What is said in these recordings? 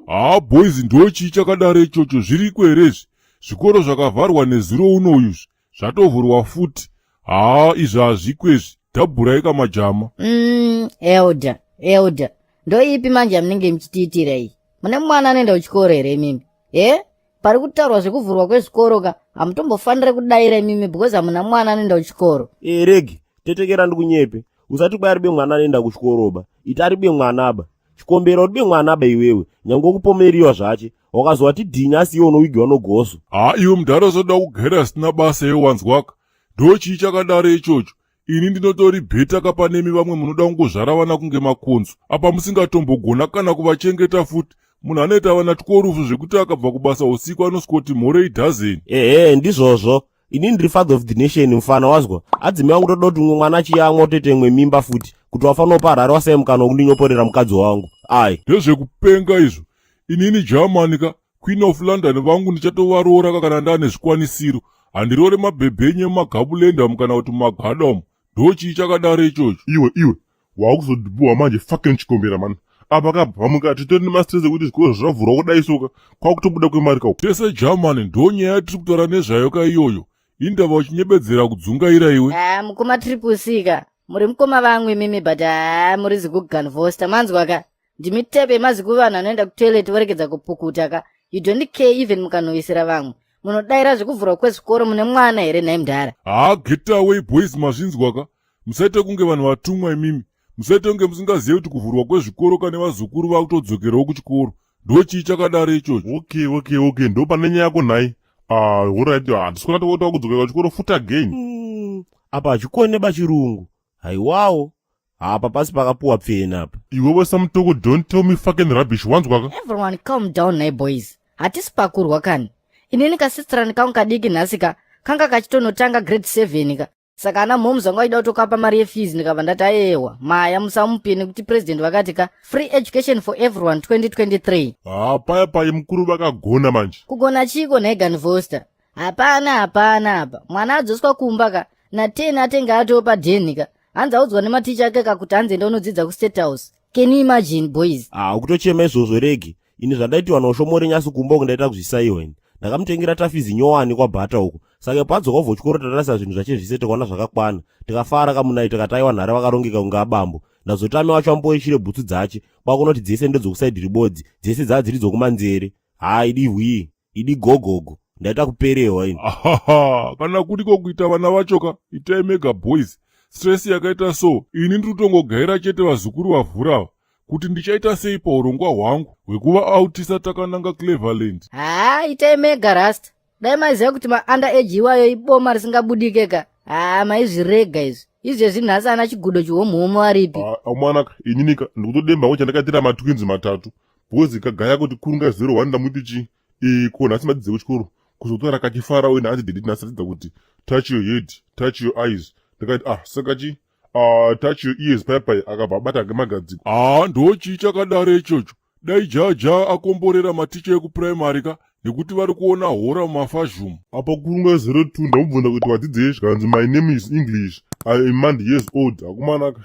Haa boys, ndo chii chakadaro ichocho? Zviriko here izvi? Zvikoro zvakavharwa nezuro unoyu izvi zvatovhurwa futi. Haa, izvi hazviko izvi, dhabhurai kamajama. Elder, elder, ndo ipi manje yamunenge muchitiitira iyi? Mune mwana anoenda kuchikoro here imimi? E, pari kutaurwa zvekuvhurwa kwezvikoro ka, hamutombofanira kudayira imimi because hamuna mwana anoenda kuchikoro. E, regi tetekera, ndikunyepe. Usati kwai aribe mwana anoenda kuchikoro ba. Iti aribe mwana ba. Chikombera uribe mwana ba iwewe. Nyange kupomeriwa zvache. Wakazwa tidhinya, asi iwe unowigiwa nogoso. Haa, iwe mudhara, usoda kugera zvisina basa iwe, wanzwaka? Ndo chii chakadaro ichocho? Ini ndinotori better kapanemi vamwe munoda kungozvara vana kunge makonzo, apa musingatombogona kana kuvachengeta futi. Munhu anoita vana 12 zvekuti akabva kubasa usiku anosvikoti mhorei dhazeni. Ehe, ndizvozvo. Ini ndiri father of the nation, mufana, wazwa? Adzimai wangu toda kuti umwe mwana achiyamwa utoite imwe mimba futi kuti wafanira kupa wasai mukana wekundinyoporera mukadzi wangu. Ai. Ndezvekupenga izvo. Inini Germany ka, Queen of London vangu ndichatovaroora ka kana ndaane zvikwanisiro. Handirore mabhebhenyu emumagabulenda kana kuti mumagada umu. Ndo chii chakadaro ichocho? Iwe, iwe, wakuzodhibuwa manje. Fucking Chikombera mani, apa kabva mukati tori nemastress ekuti zvikoro zvavhurwa kudai soka kwakutobuda kwemari kauku. Tese Germany, ndo nyaya yatiri kutaura nezvayo ka iyoyo. Indava uchinyebedzera kudzungaira iwe? Ah, mukoma Triple C ka, muri mukoma vangu imimi, but haa, muri zikuganvosta, manzwa ka? Ndimi tepe maziku vanhu anoenda kutoilet voregedza kupukuta ka. You don't care even mukanhuwisira vamwe. Munodayira zvekuvhurwa kwezvikoro, mune mwana here nhai mudhara? Haa, get away boys, mazvinzwa ka? Musaite kunge vanhu vatumwa imimi. Musaite kunge musingazivi kuti kuvhurwa kwezvikoro kane vazukuru vakutodzokerawo kuchikoro. Ndo chii chakadaro ichocho? Okay, ndo pane nyaya yako nhai. Ah, alright, handisi kuona tokota kudzokera kuchikoro futi again. Apa hachikone bachirungu. Haiwawo, apa pasi pakapuwa pfena apa. Iwewe samutoko, don't tell me fucking rubbish, wanzwaka? Everyone calm down nhai boys, hatisi pakurwa kani. Inini kasistirani kangu kadiki nhasi ka kanga kachitonotanga grade 7 ka, saka ana moms vanga vachida kutokapa mari yefees. Ndikabva ndati ayewa, maya musamupe nekuti president vakati ka free education for everyone 2023. Haa, paya pai mukuru vakagona manje. Kugona chiko nhai Ganvoster? Hapana, hapana apa. Mwana adzoswa kumba ka na10, atenge atopa dheni ka. Hanzi audzwa nematicha ake ka kuti hanzi enda unodzidza kuState House. Can you imagine, boys? Ah, ukutochema izvozvo regi. Ini zvandaitiwa noshomori nyasi kumba uku ndaita kuzvisaiwa. Ini ndakamutengera tafizi nyowani kwabhata uku, saka padzoka ubva chikoro tatarisa zvinhu zvache zvise, tikaona zvakakwana, tikafara kamunai, tikati aiwa, nhare vakarongeka kunge abambo. Ndazotame wacho amboishire bhutsu dzache kwakunoti dzese ndedzokusaidhi ribodzi, dzese dzaa dziri dzokumanzere. Haa, idi hwii, idi gogogo, ndaita kuperehwa ini. Ahaha, kana kuriko kuita vana vacho ka, itai mega boys. Stress yakaita so, ini ndiri kutongogaira chete vazukuru vavhura kuti ndichaita sei paurongwa hwangu hwekuva autisa takananga Cleverland. Haa, itai mega rasta. Dai maiziva kuti maunda age iwayo iboma risingabudike ka, haa, maizvirega izvi. Izvezvi nhasi ana chigudo chihomuhomu aripi? Mwanaka, ininika ndikutodemba hangu chandakaitira matwins matatu because kagaya kuti kurunga 01 ndamuti chi ko nhasi madzidze kuchikoro, kuzotora kachifara uye nhasi daddy nhasi adzidza kuti touch your head, touch your eyes. Ndakati ah, saka chi touch your ears paya pai akabva abata ake magadziko. Haa, ndo chii chakadaro ichocho? Dai jaja akomborera maticha ekupuraimari ka nekuti vari kuona hora mumafazhumu. Apa kurunga 02 ndamubvunza kuti wadzidzei, zvikanzi my name is English, I am month years old. Akumanaka,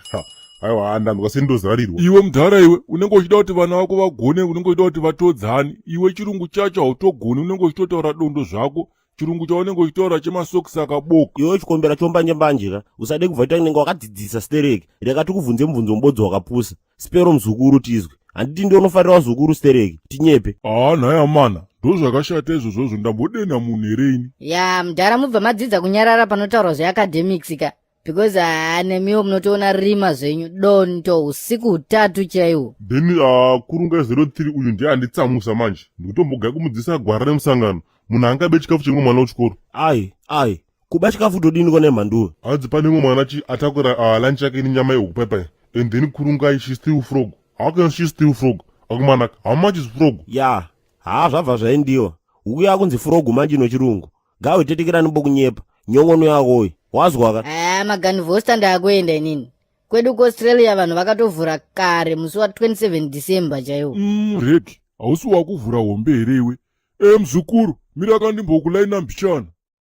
aiwa, ndanzwa sendozarirwa. Iwe mudhara iwe, unenge uchida kuti vana vako vagone, unenge uchida kuti vatodzani. Iwe chirungu chacho hautogoni, unenge uchitotaura dondo zvako. Chirungu chaunenge uchitaura chemasokisi akaboka. Iwe chikombera chombanje mbanje ka, usade kubva ita kunenge wakadzidzisa stereki. Reka tikubvunze mubvunzo mubodzi wakapusa. Sipero muzukuru tizwe. Handiti ndi unofarira wazukuru stereki? Tinyepe. Haa nhai amana, ndo zvakashata izvozvozvo? Ndambodena munhu here ini? Ya mudhara, mubva madzidza kunyarara panotaurwa zveacademics ka, because haa, nemiwo munotoona rima zvenyu donto usiku hutatu chaiwo. Then kurunga 03 uyu ndiye anditsamusa manje. Ndikutombogaya kumudzidzisa gwara remusangano. Munhu angabe chikafu chemwe mwana wechikoro? Ai ai, kuba chikafu todini kone mhanduwe? Hanzi pane mumwe mwana chi atakura lunch yake nenyama yehuku paipai, and then kurungai she steal frog. How can she steal frog? Akumanaka, how much is frog? Ya, haa, zvabva zvaendiwa. Huku yakunzi frog manje ino chirungu. Gawe tetekerani mbokunyepa nyongono yakoyi, wazwa ka? Haa, maganvosta, ndaakuenda inini. Kwedu kuAustralia vanhu vakatovhura kare musi wa27 December chaiwo. Regi, hausi wakuvhura hombe here iwe? E muzukuru, mira kandimbokulayina mbichana.